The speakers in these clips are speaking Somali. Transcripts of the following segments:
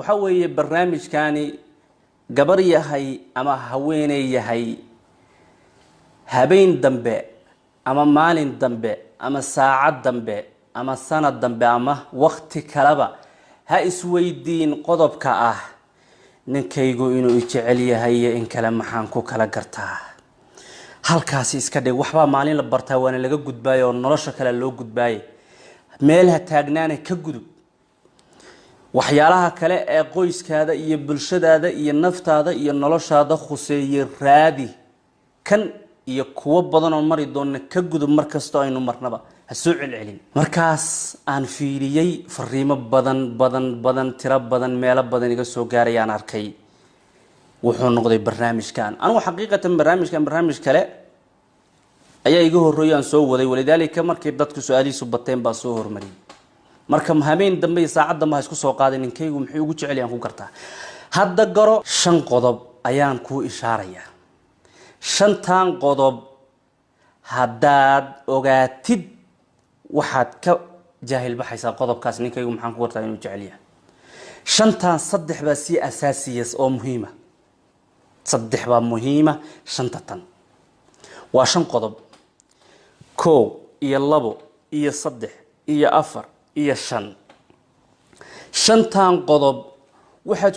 Waxaa weeye barnaamijkani, gabar yahay ama haweeney yahay, habeen dambe ama maalin dambe ama saacad dambe ama sanad dambe ama wakti kaleba ha isweydiin qodobka ah: "Ninkaygu inuu i jecel yahay iyo in kale maxaan ku kala gartaa?" Halkaasi iska dhig. Waxbaa maalin la bartaa, waana laga gudbaayo oo nolosha kale loo gudbaaye. Meel ha taagnaana, ka gudub. Waxyaalaha kale ee qoyskaada iyo bulshadaada iyo naftaada iyo noloshaada khuseeye raadi. Kan iyo kuwo badan oo mari doona ka gudub. Mar kastoo aynu marnaba ha soo celcelin. Markaas aan fiiriyey fariimo badan badan badan, tiro badan, meelo badan iga soo gaarayaan arkay. Wuxuu noqday barnaamijkan, anigu xaqiiqatan barnaamijkan barnaamij kale ayaa iga horreeyay aan soo waday. Walidaalika, markay dadku su-aalihiisu bateen baa soo hormariyay. Marka habeen dambe iyo saacad dambe ha isku soo qaaday "Ninkaygu muxuu ugu jecel yahay aan ku gartaa?" Hadda garo, shan qodob ayaan kuu ishaarayaa. Shantan qodob haddaad ogaatid, waxaad ka jaahil baxaysaa qodobkaas: "Ninkaygu maxaan ku gartaa inuu jecel yahay?" Shantan saddex baa sii asaasiya oo muhiima, saddex baa muhiima. Shanta tan waa shan qodob: koow iyo labo iyo saddex iyo afar iyo shan. Shantan qodob waxaad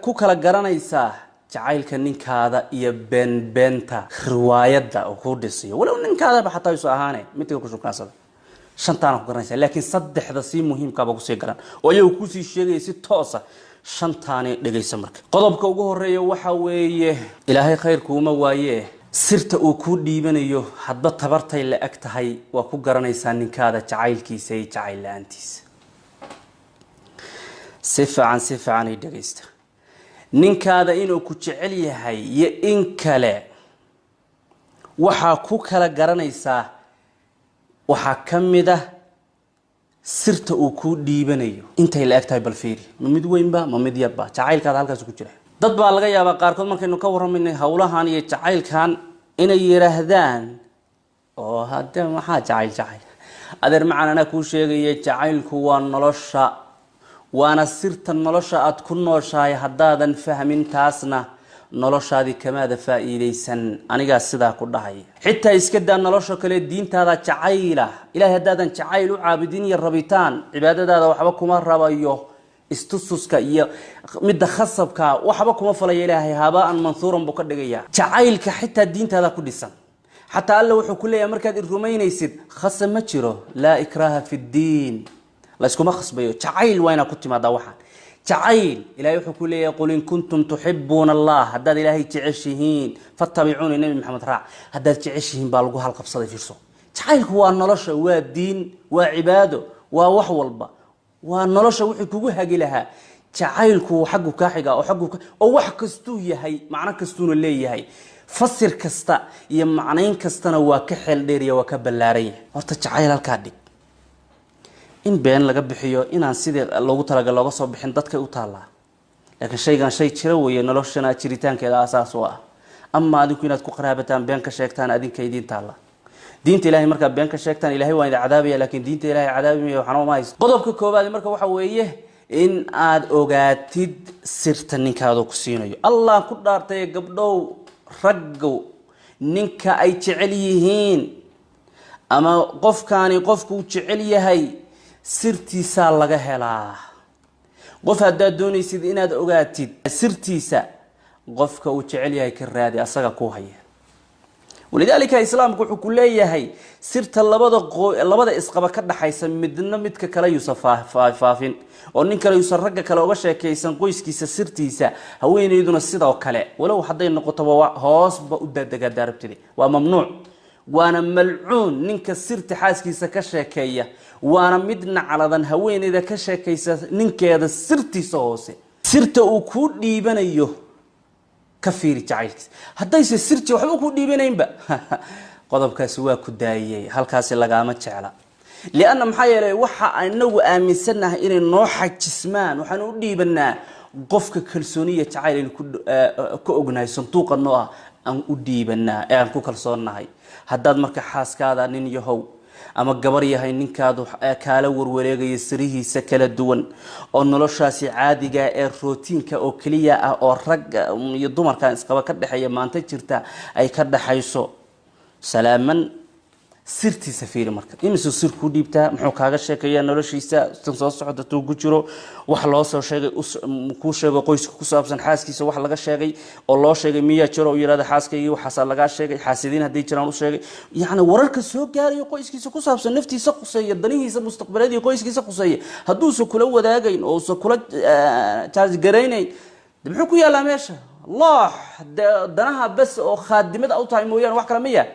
ku kala garanaysaa jacaylka ninkaada iyo beenbeenta riwaayadda uu kuu dhisiyo, walow ninkaadaba xataa isu ahaane midka ku shukaansada. Shantaana ku garanaysaa, laakiin saddexda sii muhiimkaaba kusii garan oo iyagu kusii sheegaya si toosa. Shantaani dhegaysa. Marka qodobka ugu horeeya waxa weeye, Ilaahay khayr kuuma waaye, sirta uu kuu dhiibanayo hadba tabartay la eg tahay waa ku garanaysaa ninkaada jacaylkiisa iyo jacayl la-aantiisa. Si fiican, si fiican ay dhegaysta. Ninkaada inuu ku jecel yahay iyo in kale waxaa ku kala garanaysaa, waxaa ka mid ah sirta uu kuu dhiibanayo intay la eg tahay. Bal fiiri, ma mid weynba, ma mid yarba? Jacaylkaada halkaas ku jira. Dad baa laga yaabaa qaarkood markaynu ka warramaynay howlahan iyo jacaylkan inay yidhaahdaan: "Oo hadde maxaa jacayl jacayl?" Adeer macaan, anaa kuu sheegaya, jacaylku waa nolosha, waana sirta nolosha aada ku nooshahay. Haddaadan fahmin taasna, noloshaadii kamaada faa'iidaysan. Anigaa sidaa ku dhahaya. Xitaa iska daa nolosha kale, diintaada jacayla. Ilahay haddaadan jacayl u caabudin iyo rabitaan, cibaadadaada waxba kuma rabayo. Istususka iyo midda khasabka waxba kuma falaya. Ilaahay habaa'an manhuuran buu ka dhigaya. Jacaylka xitaa diintaada ku dhisan. Xataa Alla wuxuu ku leeyahay: "Markaad i rumaynaysid, khasab ma jiro, laa ikraaha fi ddiin." Layskuma khasbayo. Jacayl waa inaad ku timaadaa. Waxaan jacayl, Ilahay wuxuu ku leeyahay: "Qul in kuntum tuxibuuna Allah," haddaad Ilaahay jeceshihiin, "fattabicuuni," Nebi Maxamed raac. Haddaad jeceshihiin baa lagu halqabsaday. Fiirso, jacaylku waa nolosha, waa diin, waa cibaado, waa wax walba, waa nolosha wuxuu kugu hagi lahaa. Jacaylku xaggu kaa xiga oo aggu oo wax kastuu yahay, macno kastuuna leeyahay, fasir kasta iyo macnayn kastana waa ka xeel dheeriya, waa ka ballaaran yahay. Horta jacayl halkaa dhig. In been laga bixiyo, inaan sidii loogu talagal looga soo bixin, dadkay u taallaa, laakiin shaygan shay jira weeye, noloshana jiritaankeeda asaas u ah. Ama adinku inaad ku qaraabataan, been ka sheegtaan, adinka idiin taalla. Diinta Ilahay markaad been ka sheegtaan, Ilahay waa idin cadaabaya, laakiin diinta Ilahay cadaabi mayo, waxna uma haysto. Qodobka koowaad marka waxa weeye in aad ogaatid sirta ninkaadu ku siinayo. Allah ku dhaartay, gabdhow, raggow, ninka ay jecel yihiin ama qofkaani qofkuu jecel yahay sirtiisaa laga helaa. Qof haddaad doonaysid inaad ogaatid sirtiisa, qofka uu jecel yahay ka raadi, asaga ku haya. Walidaalika, Islaamku wuxuu ku leeyahay sirta labada isqaba ka dhaxaysa, midna midka kale yuusan faafin, oo nin kale yuusan ragga kale uga sheekaysan qoyskiisa sirtiisa, haweeneyduna sidoo kale, walow hadday noqotoba hoosba u dadegaa daarabtide. Waa mamnuuc, waana malcuun ninka sirta xaaskiisa ka sheekeeya, waana mid nacladan haweeneyda ka sheekaysa ninkeeda sirtiisa hoose. Sirta uu kuu dhiibanayo ka fiiri jacaylkiisa. Haddayse sirti waxba kuu dhiibanaynba, qodobkaasi waa ku daayey, halkaasi lagaama jecla. Lianna maxaa yeelay, waxa inagu aaminsannahay inay noo xajismaan, waxaan u dhiibanaa qofka kalsooniya jacayl aynu ku ognahay, sanduuqa noo ah aan u dhiibanaa ee aan ku kalsoonnahay. Haddaad marka xaaskaada, nin yahow, Ama gabar yahay, ninkaadu kaala warwareegaya sirihiisa kala duwan oo noloshaasi caadiga ee routine-ka oo keliya ah oo ragga iyo dumarkan isqaba ka dhexeeya maanta jirta ay ka dhexayso. Salaaman sirtiisa fiiri. Marka imisuu sir kuu dhiibtaa? Muxuu kaaga sheekeeyaa noloshiisa tan soo socota tuu ku jiro? Wax loo soo sheegay, kuu sheego qoyska ku saabsan, xaaskiisa wax laga sheegay oo loo sheegay miyaa jiro? U yidhahda xaaskaygii waxaasaa lagaa sheegay. Xaasidiin hadday jiraan u sheegay. Yacni wararka soo gaarayo qoyskiisa ku saabsan, naftiisa khuseeya, danihiisa mustaqbaleed iyo qoyskiisa khuseeya, hadduusan kula wadaagayn oo uusan kula charge garaynayn, de muxuu ku yaallaa meesha? Loox danaha bes oo khaadimada u tahay mooyaane wax kale ma yaa.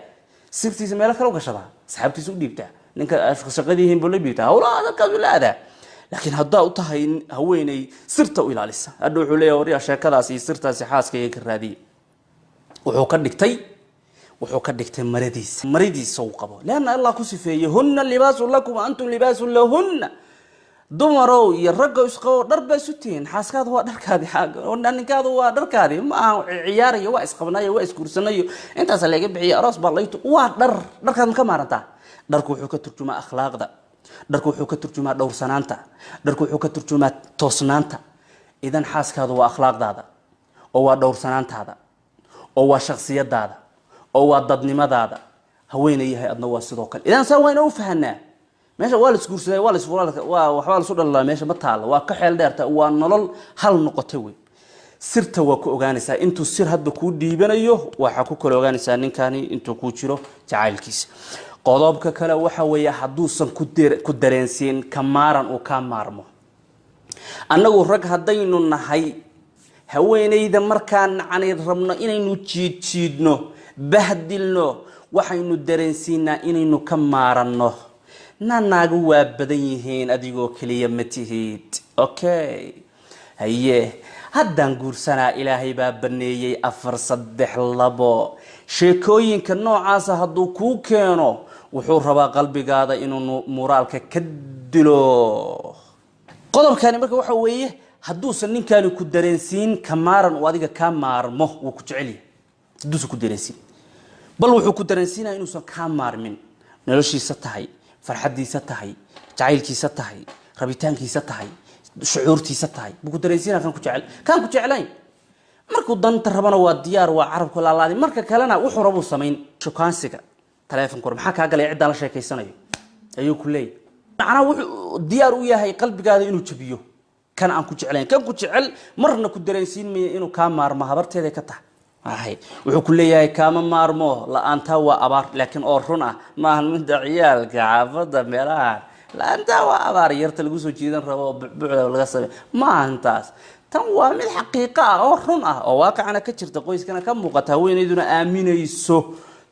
Sirtiisa meelo kale u gashadaa, asxaabtiisa u dhiibtaa, ninka shaqadiihin buu la dhiibtaa, hawlaha dalkaas la aadaa. Laakiin haddaa u tahay haweeney sirta u ilaalisa, hadha wuxuu leeyahay: "Waryaa, sheekadaas iyo sirtaasi xaaskayga ka raadiya." Wuxuu ka dhigtay maradiisa, maradiisa uu qabo, leanna Allah ku sifeeyey: "Hunna libaasun lakum wa antum libaasun lahunna." Dumarow iyo ragga isqabo, dhar baa isu tihiin. Xaaskaadu waa dharkaadi, ninkaadu waa dharkaadi. Ma aha ciyaarayo, waa isqabnayo, waa isguursanayo, intaasa laga bixiya, aroos baa layto. Waa dhar. Dharkaad ma ka maarantaa? Dharku wuxuu ka turjumaa akhlaaqda, dharku wuxuu ka turjumaa dhowrsanaanta, dharku wuxuu ka turjumaa toosnaanta. Idan xaaskaadu waa akhlaaqdaada oo waa dhowrsanaantaada oo waa shaksiyadaada oo waa dadnimadaada. Haweeney yahay, adna waa sidoo kale. Idan saa waa inaan u fahanaa. Meesha waa la isguursaday, waa la waa waxbaa lasu dhalaa, meesha ma taalo. Waa ka xeel dheerta, waa nolol hal noqotay wey. Sirta waa ku ogaanaysaa intuu sir hadda kuu dhiibanayo. Waxaa ku kala ogaanaysaa ninkani intuu kuu jiro jacaylkiisa. Qodobka kale waxa weeye hadduusan ku dareensiin ka maaran, uu kaa maarmo. Annagu rag haddaynu nahay, haweenayda markaan nacani rabno inaynu jiidjiidno, bahdilno, waxaynu dareensiinaa inaynu ka maaranno. Na naagu waa badan yihiin, adigoo keliya ma tihid. Okay, haye, haddaan guursanaa, Ilaahay baa baneeyey, afar, saddex, labo. Sheekooyinka noocaasa hadduu kuu keeno, wuxuu rabaa qalbigaada inuu muraalka ka dilo. Qodobkani marka waxa weeye, hadduusan ninkani ku dareensiin ka maaran uu adiga kaa maarmo, wuu ku jecel yahay. Hadduusan ku dareensiin, bal wuxuu ku dareensiinaya inuusan kaa maarmin, noloshiisa tahay, farxaddiisa tahay, jacaylkiisa tahay, rabitaankiisa tahay, shucuurtiisa tahay buu ku dareensiinaya. Kan ku jecel, kaan ku jeclayn, markuu danta rabana waa diyaar, waa carabku laalaaday, marka kalena wuxuu rabuu samayn. Shukaansiga taleefonka hore, maxaa kaa galay ciddaan la sheekaysanayo, ayuu ku leeyahy. Macnaha wuxuu diyaar u yahay qalbigaada inuu jabiyo. Kan aan ku jeclayn, kan ku jecel marna ku dareensiin maya inuu kaa maarmo. Habarteeday ka tahay ahay. Wuxuu ku leeyahay: "Kaama maarmo, la-aantaa waa abaar." Laakiin oo run ah maahan midda ciyaalka xaafadda meelaha la-aantaa waa abaar yarta lagu soo jiidan rabo oo bucbucda laga samey ma ahan taas. Tan waa mid xaqiiqo ah oo run ah oo waaqicana ka jirta, qoyskana ka muuqata, haweenayduna aaminayso.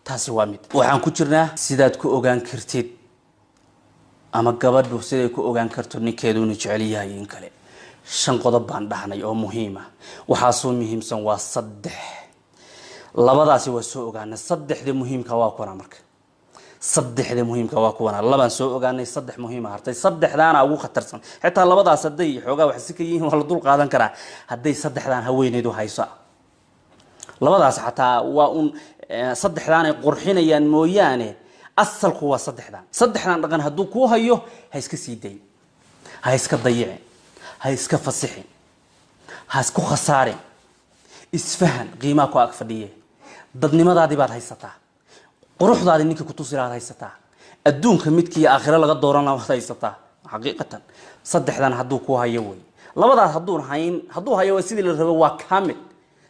Taasi waa mid. Waxaan ku jirnaa sidaad ku ogaan kartid ama gabadhu siday ku ogaan karto ninkeedu inuu jecel yahay in kale. Shan qodob baan dhahnay oo muhiim ah. Waxaasoo muhiimsan waa saddex, labadaasi waa soo ogaanay. Saddexda muhiimka waa kuwana. Marka saddexda muhiimka waa kuwana. Labaan soo ogaanay, saddex muhiima hartay. Saddexdaana ugu khatarsan. Xitaa labadaas hadday xoogaa wax si ka yihiin, waa la dul qaadan karaa. Hadday saddexdaan haweenaydu hayso, labadaas xataa waa un saddexdaan ay qurxinayaan mooyaane, asalku waa saddexdan. Saddexdan dhaqan hadduu kuu hayo, ha iska sii dayn, ha iska dayicin, ha iska fasixin, ha isku khasaarin. Isfahan qiimaha ku ag fadhiye. Dadnimadaadii baad haysataa, quruxdaadii ninkii kutusi lahaad haysataa, adduunka midkii aakhiro laga dooran lahaa waad haysataa. Xaqiiqatan saddexdan hadduu ku hayo wey. Labadaas hadduun hayn, hadduu hayo waa sidii la rabo, waa kamil.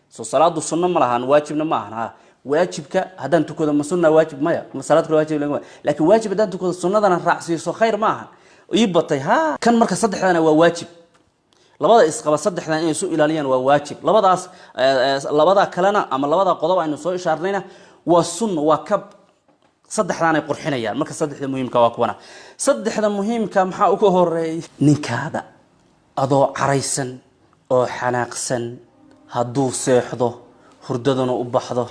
Soo salaadu sunno ma lahan, waajibna ma ahan. Ha, waajibka haddaan tukado ma sunna waajib maya, ma salaad kale waajib lagama, laakiin waajib haddaan tukado sunnadana raacsiiso, khayr ma ahan ii batay. Ha, kan marka saddexdana waa waajib. Labada isqaba saddexdan inay isu ilaaliyaan waa waajib. Labadaas, labada kalena ama labada qodob aynu soo ishaarnayna waa sunno, waa kab. Saddexdaanay qurxinayaan. Marka saddexda muhiimka waa kuwana. Saddexda muhiimka maxaa uga horeeya? Ninkaada adoo caraysan oo xanaaqsan hadduu seexdo, hurdaduna u baxdo,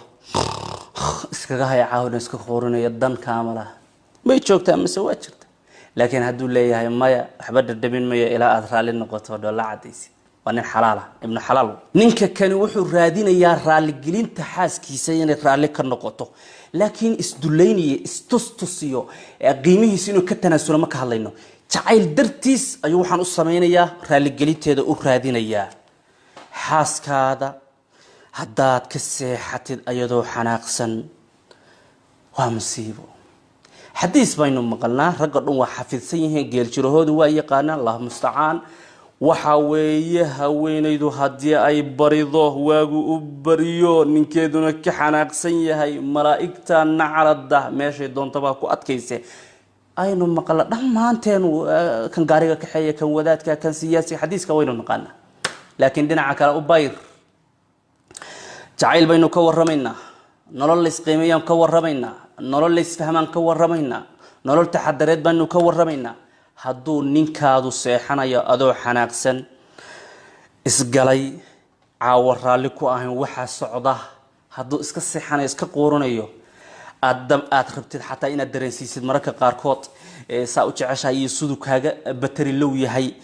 iskaga haya caawina, iska qoorinaya, dan kaama laha. May joogtaa mise waa jirta? Laakiin hadduu leeyahay: "Maya, waxba dhadhamin mayo ilaa aada raalli noqoto," dhoolla cadaysid. Waa nin xalaala, ibnu xalaal. Ninka kani wuxuu raadinayaa raaligelinta xaaskiisa, inay raalli ka noqoto, laakiin isdulaynayo, istustusiyo, qiimihiisa inuu ka tanaasulo ma ka hadlayno. Jacayl dartiis ayuu waxaan u samaynayaa, raaligelinteeda u raadinayaa. Xaaskaada haddaad ka seexatid ayadoo xanaaqsan, waa musiibo. Xadiis baynu maqalnaa, ragga dhan waa xafidsan yihiin, geeljirahoodu waa yaqaanaan, Allah mustacaan. Waxa weeye, haweenaydu haddii ay barido, waagu u bariyo, ninkeeduna ka xanaaqsan yahay, malaa'igta nacrada meeshay doontabaa ku adkayse. Aynu maqla dhammaanteen, kan gaariga kaxeeya, kan wadaadka, kan siyaasiga, xadiiska waynu naqaanaa. Laakiin dhinaca kale u bayr. Jacayl baynu ka waramaynaa, nolol laysqiimeeyaan ka waramaynaa, nolol laysfahmaan ka waramaynaa, nolol taxadareed baynu ka waramaynaa. Hadduu ninkaadu seexanayo adoo xanaaqsan, isgalay, caawo raalli ku ahayn waxaa socda, hadduu iska seexanayo, iska quuranayo, aad rabtid xataa inaad dareensiisid mararka qaarkood saa u jeceshahay iyo siduu kaaga bateri low yahay,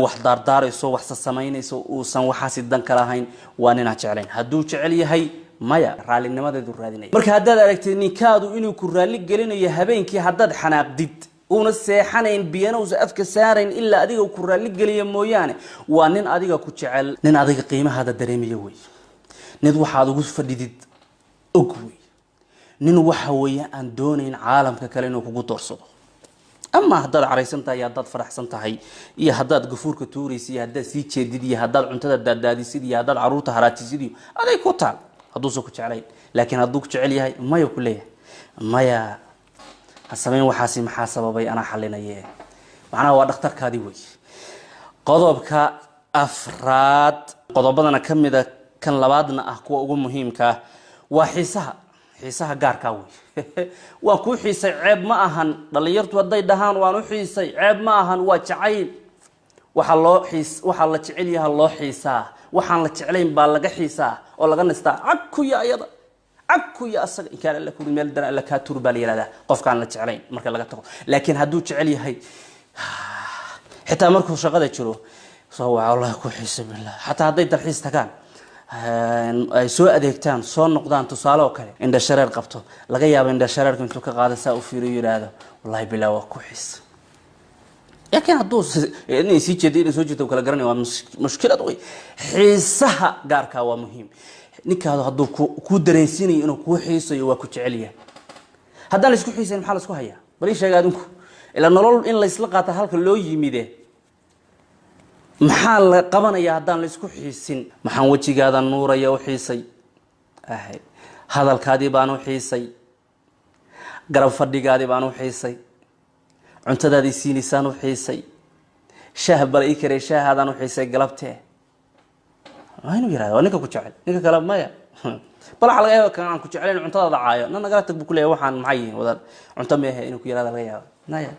wax daardaarayso, wax sasamaynayso, uusan waxaasi dan ka lahayn, waa ninaan jeclayn. Hadduu jecel yahay, maya, raalinimadeedu raadinaya. Marka haddaad aragtid ninkaadu inuu ku raalli gelinayo habeenkii haddaad xanaaqdid, uuna seexanayn, biyana uusan afka saarayn ilaa adiga ku raalli geliya mooyaane, waa nin adiga ku jecel, nin adiga qiimahaada dareemaya wey, nin waxaad ugu fadhidid og wey, nin waxa weeye aan doonayn caalamka kale inuu kugu doorsado. Ama haddaad caraysan tahay iyo haddaad faraxsan tahay iyo haddaad gafuurka tuuraysid iyo haddaad sii jeedid iyo haddaad cuntada daadaadisid iyo haddaad caruurta haraatisid iyo aday ku taal, hadduusan ku jeclayn. Laakiin hadduu ku jecel yahay, maya ku leeyahay, maya, ha samayn waxaasi, maxaa sababay, anaa xalinaye. Macnaha waa dhakhtarkaadii wey. Qodobka afraad, qodobadana ka mida, kan labaadna ah, kuwa ugu muhiimkaa, waa xiisaha, xiisaha gaarkaa wey. Waan kuu xiisay ceeb ma ahan. Dhallinyartu hadday dhahaan waan u xiisay, ceeb ma ahan, waa jacayl. Waxaa loo xiis, waxaa la jecel yaha loo xiisaa, waxaan la jeclayn baa laga xiisaa oo laga nistaa. Cagkuya ayada, cagkuya asaga, inkaan alla kuri meel daran alla kaa tur baa la yihahdaa qofkaan la jeclayn marka laga tago. Laakiin hadduu jecel yahay, xitaa markuu shaqada jiro soo waa, wallahi ku xiisa billah. Xataa hadday dalxiis tagaan, ay soo adeegtaan, soo noqdaan, tusaale oo kale, indha shareer qabto, laga yaabo indha shareerka intuu ka qaada, saa u fiiriyo, yidhaahdo, "Wallahi billah, waa ku xiisa." Laakiin hadduu inay sii jeedo, inay soo jeedo kala garanaya, waa mushkilad wey. Xiisaha gaarkaa waa muhiim. Ninkaadu hadduu ku dareensiinayo inuu kuu xiisayo, waa ku jecel yahay. Haddaan la isku xiisayn, maxaa la isku hayaa? Bal ii sheega adinku. Ilaa nolol in laysla qaata halka loo yimide, maxaa la qabanaya haddaan la isku xiisin? Maxaan wejigaada nuuraya u xiisay, hadalkaadii baan u xiisay, garab fadhigaadii baan u xiisay, cuntadaadii siinaysaan u xiisay, shaah bal ii karey, shaahaadaan u xiisay galabtee. Waa inuu yirahda, waa ninka ku jecel. Ninka kale maya. Bal waxaa laga yaaba kan aan ku jeclayn cuntadaada caayo, na nagala tag buu ku leeyahay, waxaan maxay yihiin, wadaad cunto meehe inuu ku yirahda laga yaaba. Naya,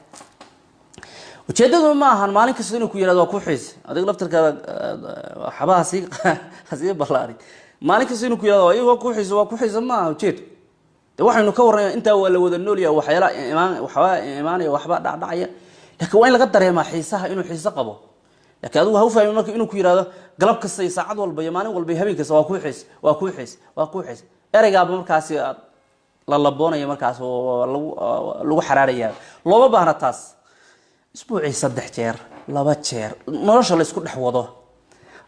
ujeedadu ma ahan maalin kasta inuu ku yirahdo waa ku xiisay. Adiga laftarkaada waxba hasii ballaarin. Maalin kasta inuu ku yirahdo waa ku xiisay, waa ku xiisay, ma aha ujeedu. De waxaynu ka warranaya intaa waa la wada noolyahay, waxyaala imaan, waxbaa imaanaya, waxbaa dhacdhacaya, laakiin waa in laga dareemaa xiisaha, inuu xiise qabo. Laakiin adigu ha u fahmin marka inuu ku yihahdo galab kasta iyo saacad walba iyo maalin walba iyo habeen kasta waa kuu xiis, waa kuu xiis, waa kuu xiis. Ereygaaba markaasi aad la laboonaya, markaas oo lagu xaraaraya, looma baahna taas. Isbuucii 3 jeer, 2 jeer, nolosha laysku dhex wado,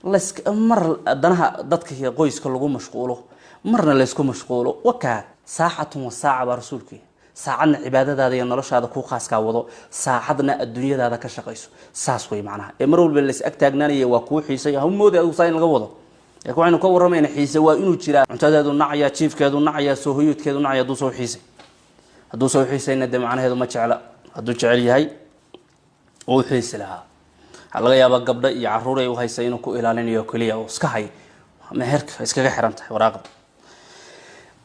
lays mar danaha dadka iyo qoyska lagu mashquulo, marna laysku mashquulo. Wakaa saacatun wa saaca baa rasuulku. Saacadna cibaadadaada iyo noloshaada ku khaaskaa wado, saacadna adduunyadaada ka shaqayso. Saas wey macnaha. Ee mar walba lays ag taagnaanaya waa kuu xiisay, ha mooday adigu saa in laga wado. Laakiin waxaynu ka warramayna, xiise waa inuu jiraa. Cuntadeedu nacaya, jiifkeedu nacaya, soo hoyodkeedu nacaya, hadduu soo xiisay. Hadduu soo xiisayna, dee macnaheedu ma jecla. Hadduu jecel yahay, uu xiisi lahaa. Waxaa laga yaabaa gabdho iyo caruur ay u haysa inuu ku ilaalinayo keliya oo iska hay meherka iskaga xiran tahay waraaqda.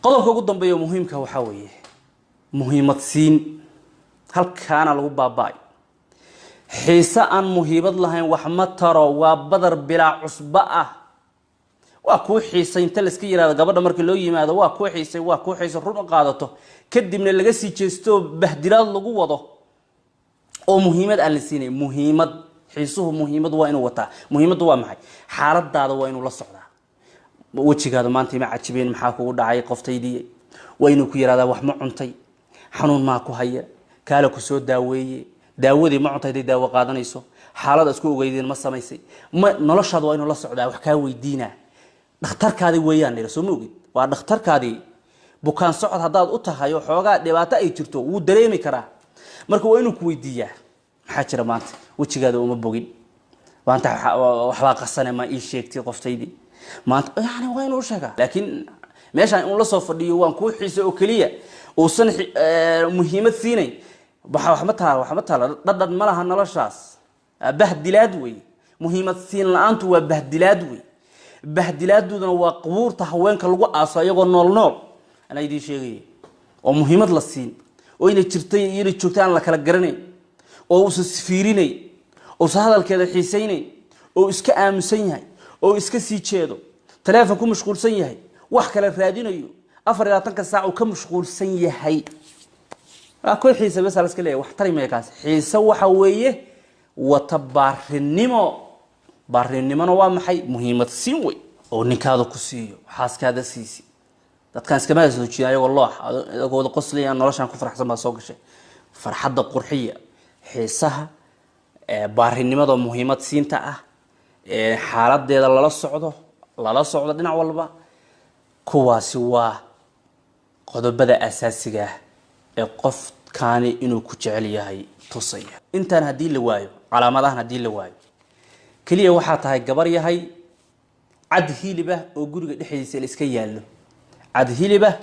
Qodobka ugu dambeeya muhiimka waxaa weeye muhiimad siin. Halkaana lagu baaba-ay. Xiise aan muhiimad lahayn wax ma taro, waa badar bilaa cusbo ah. Waa kuu xiisay inta layska yihahdo gabadha markii loo yimaado, waa kuu xiisay, waa kuu xiisay, run u qaadato, kadibna laga sii jeesto, bahdilaad lagu wado oo muhiimad aan la siinay. Muhiimad Xiisuhu muhiimadu waa inuu wataa. Muhiimaddu waa maxay? Xaaladaada waa inuu la socdaa. Wejigaada maanta ima cajibeen, maxaa kugu dhacay qoftaydii? Waa inuu ku yihahdaa: wax ma cuntay? Xanuun maa ku haya? Kaala ku soo daaweeye. Daawadii ma cuntay? Hadday daawo qaadanayso, xaalad isku ogeydeen ma samaysay? Ma noloshaada waa inuu la socdaa, wax kaa weydiinaa. Dhakhtarkaadii weeyaan nira, soo ma ogid? Waa dhakhtarkaadii. Bukaan socod haddaad u tahay oo xoogaa dhibaato ay jirto, wuu dareemi karaa. Marka waa inuu ku weydiiyaa: maxaa jira maanta? Wejigaada uma bogin maanta, waxbaa qasane, ma ii sheegtay qoftaydii maanta? Yani waa inuu sheegaa. Laakiin meeshaan inuu la soo fadhiyo "waan kuu xiisa" oo keliya, uusan muhiimad siinayn, waxma taala, waxma taala, dhadhan ma laha noloshaas. Bahdilaad wey. Muhiimad siin la-aantu waa bahdilaad wey. Bahdilaaduduna waa qubuurta haweenka lagu aaso iyagoo nool nool. Anaa idiin sheegaya, oo muhiimad la siin, oo inay jirtay iyo inay joogtay aan la kala garanayn, oo uusan isfiirinayn, uusan hadalkeeda xiisaynayn, oo iska aamusan yahay, oo iska sii jeedo, taleefon ku mashquulsan yahay, wax kale raadinayo, 24-ka saac uu ka mashquulsan yahay. Waa koy xiise bes la iska leeyahay, wax tari maya kaas. Xiise waxa weeye wata baarinimo. Baarinimona waa maxay? Muhiimad siin wey oo ninkaada ku siiyo, xaaskaada siisi. Dadkaan iskama soo jiidan ayagoo loox, ayagoo wada qoslaya, noloshaan ku faraxsan baa soo gashay. Farxadda qurxiya. Xiisaha, baarinimada, muhiimad siinta ah, xaaladeeda lala socdo, lala socdo dhinac walba, kuwaasi waa qodobada asaasiga ah ee qofkaani inuu ku jecel yahay tusaya. Intaan haddii la waayo, calaamadahan haddii la waayo, keliya waxaa tahay gabar yahay cad hilibah oo guriga dhexdiisa la iska yaallo, cad hilibah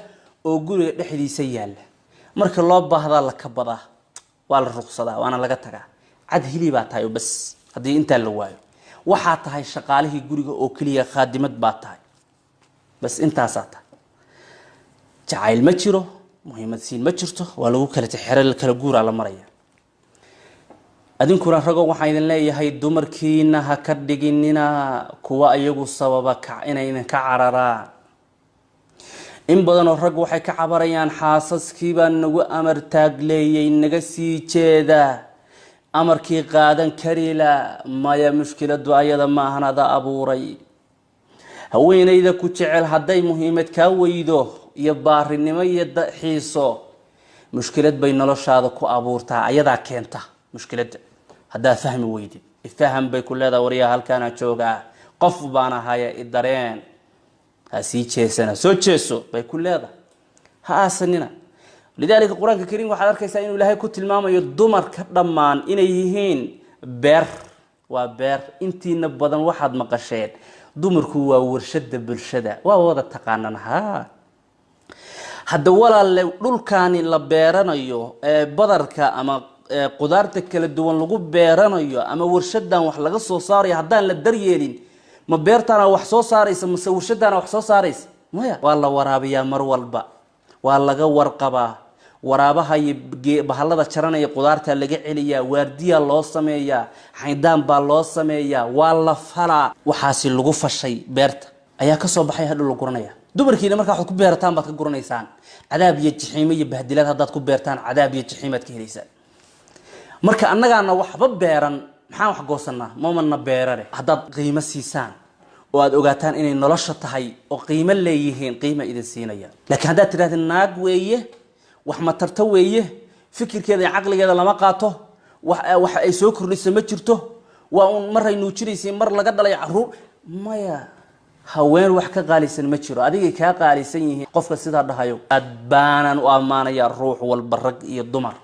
oo guriga dhexdiisa yaalla. Marka loo baahdaa la kabadaa, waa la ruqsadaa, waana laga tagaa. Cad hilibaa tahay oo bas. Haddii intaa la waayo, waxaa tahay shaqaalihii guriga oo keliya, khaadimad baa tahay, bas, intaasaa tahay. Jacayl ma jiro, muhiimad siin ma jirto, waa lagu kala xero, kala guuraa la maraya. Adinkuna rago, waxaan idin leeyahay, dumarkiina ha ka dhiginina kuwa iyagu sababa inay idinka cararaan. In badanoo rag waxay ka cabarayaan: xaasaskiibaa nagu amar taagleeyay, naga sii jeeda, amarkii qaadan karila. Maya, mushkiladu ayada ma ahan, ada abuuray. Haweenayda ku jecel hadday muhiimad kaa weydo iyo baarinimo iyo xiiso, mushkilad bay noloshaada ku abuurtaa. Ayadaa keenta mushkiladda. Haddaad fahmi weydid, ifaham bay ku leedahay. Waryaa, halkaana joogaa, qof baan ahaya, idareen, ha sii jeesana, soo jeeso bay ku leedahay. Ha aasanina. Lidaalika, Qur-aanka Kariimka waxaad arkaysaa inuu Ilaahay ku tilmaamayo dumarka dhammaan inay yihiin beer. Waa beer. Intiina badan waxaad maqasheen dumarku waa warshada bulshada, waa wada taqaanaan. Ha hadda walaalle, dhulkaani la beeranayo ee badarka ama qudaarta kala duwan lagu beeranayo, ama warshadan wax laga soo saarayo, haddaan la daryeelin, ma beertaana wax soo saaraysa mase warshadaana wax soo saaraysa? Maya. Waa la waraabiyaa mar walba, waa laga warqabaa. Waraabaha iyo bahalada jaranaya qudaarta laga celiyaa, waardiya loo sameeyaa, xaydaan baa loo sameeyaa, waa la falaa. Waxaasi lagu fashay beerta ayaa kasoo baxay, hadhow la guranaya. Dumarkiina markaa waxaad ku beerataan baad ka guranaysaan. Cadaab iyo jixiimo iyo bahdilaad haddaad ku beertaan, cadaab iyo jixiimaad ka helaysaan. Marka annagaana waxba beeran, maxaan wax goosanaa? Mamana beerane. Haddaad qiimo siisaan oo aada ogaataan inay nolosha tahay oo qiimo leeyihiin, qiima idin siinaya. Laakiin haddaad tidhahda naag weeye, wax matarto weeye, fikirkeeda iyo caqligeeda lama qaato, wax ay soo kordhisa ma jirto, waa uun maray nuujinaysay, mar laga dhalay caruur, maya. Haween wax ka qaalisan ma jiro, adigay kaa qaalisan yihiin. Qofka sidaa dhahayo aad baanaan u ammaanaya. Ruux walba, rag iyo dumar,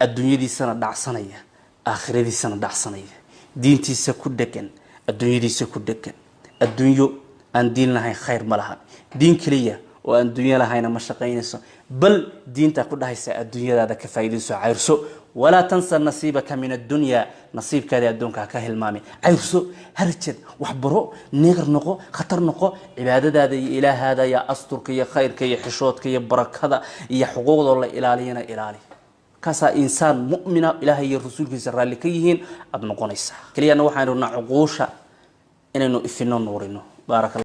adduunyadiisana dhacsanaya, aakhiradiisana dhacsanaya, diintiisa ku dhegan, adduunyadiisa ku dhegan. Adduunyo aan diin lahayn khayr ma laha. Diin keliya oo aan dunyo lahayna ma shaqaynayso. Bal diintaa ku dhahaysa adduunyadaada ka faa'iidayso, cayrso. Walaa tansa nasiibaka min addunya, nasiibkaadii adduunka ha ka hilmaami. Cayrso, harjad, waxbaro, neegar noqo, khatar noqo. Cibaadadaada iyo ilaahaada iyo asturka iyo khayrka iyo xishoodka iyo barakada iyo xuquuqdoo la ilaaliyana ilaali. Kaasaa insaan mu'mina, Ilaahay iyo rasuulkiisa raalli ka yihiin aada noqonaysaa. Keliyana waxaynu rabnaa cuquusha inaynu ifino, nuurino. Baaraka.